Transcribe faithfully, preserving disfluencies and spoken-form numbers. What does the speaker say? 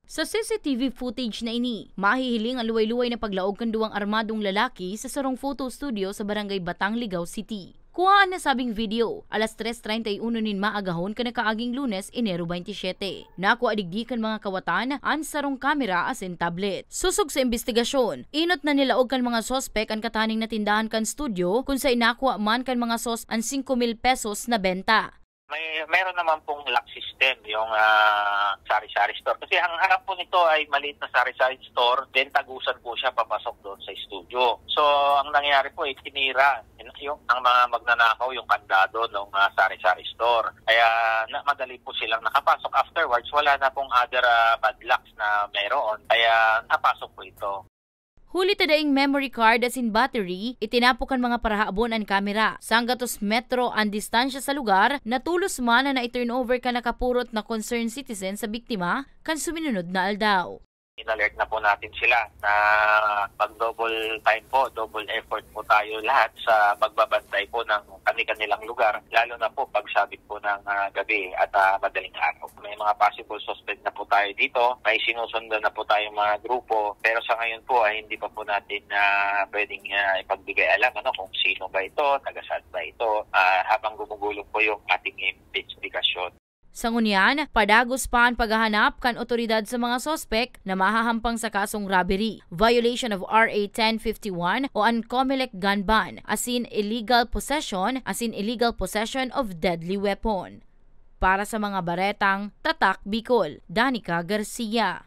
Sa C C T V footage na ini, mahihiling ang luway-luway na paglaog kan duwang armadong lalaki sa sarong photo studio sa Barangay Batang, Ligao City. Kuha an nasabing video, alas tres treinta y uno nin maagahon kan nakaaging Lunes, Enero twenty-seven. Nakua digdi kan mga kawatan an sarong kamera asin tablet. Sosog sa imbestigasyon, inot na nilaog kan mga suspek an kataning na tindahan kan studio, kun sa inakua man kan mga sos an singko mil pesos na benta. May, meron naman pong lock system yung, ah, sari-sari store. Kasi ang harap po nito ay maliit na sari-sari store, then tagusan po siya papasok doon sa studio. So, ang nangyari po, eh, tinira yung, ang mga magnanakaw yung kandado ng, ah, sari-sari store. Kaya na, madali po silang nakapasok. Afterwards, wala na pong other, ah, padlocks na meron. Kaya napasok po ito. Huli ta daing memory card asin battery, itinapo kan mga parahabon an kamera. Sanggatos metro an distansya sa lugar, natolos man na nai-turnover kan nakapurot na concerned citizen sa biktima kan suminunod na aldaw. In-alert na po natin sila na mag-double time po, double effort po tayo lahat sa pagbabantay po ng kani-kanilang lugar, lalo na po pagsabit po ng, ah, gabi at, ah, madaling araw. May mga possible suspect na po tayo dito, may sinusundan na po tayong mga grupo, pero sa ngayon po ay hindi pa po natin, ah, pwedeng, ah, ipagbigay alam, ano, kung sino ba ito, taga saan ba ito, ah, habang gumugulong po yung ating imbestigasyon. Sa ngunyan, padagos pa an paghahanap kan otoridad sa mga suspek na mahahampang sa kasong robbery, violation of R A ten fifty-one o an COMELEC gun ban, asin illegal possession, asin illegal possession of deadly weapon. Para sa mga baretang Tatak Bicol, Danica Garcia.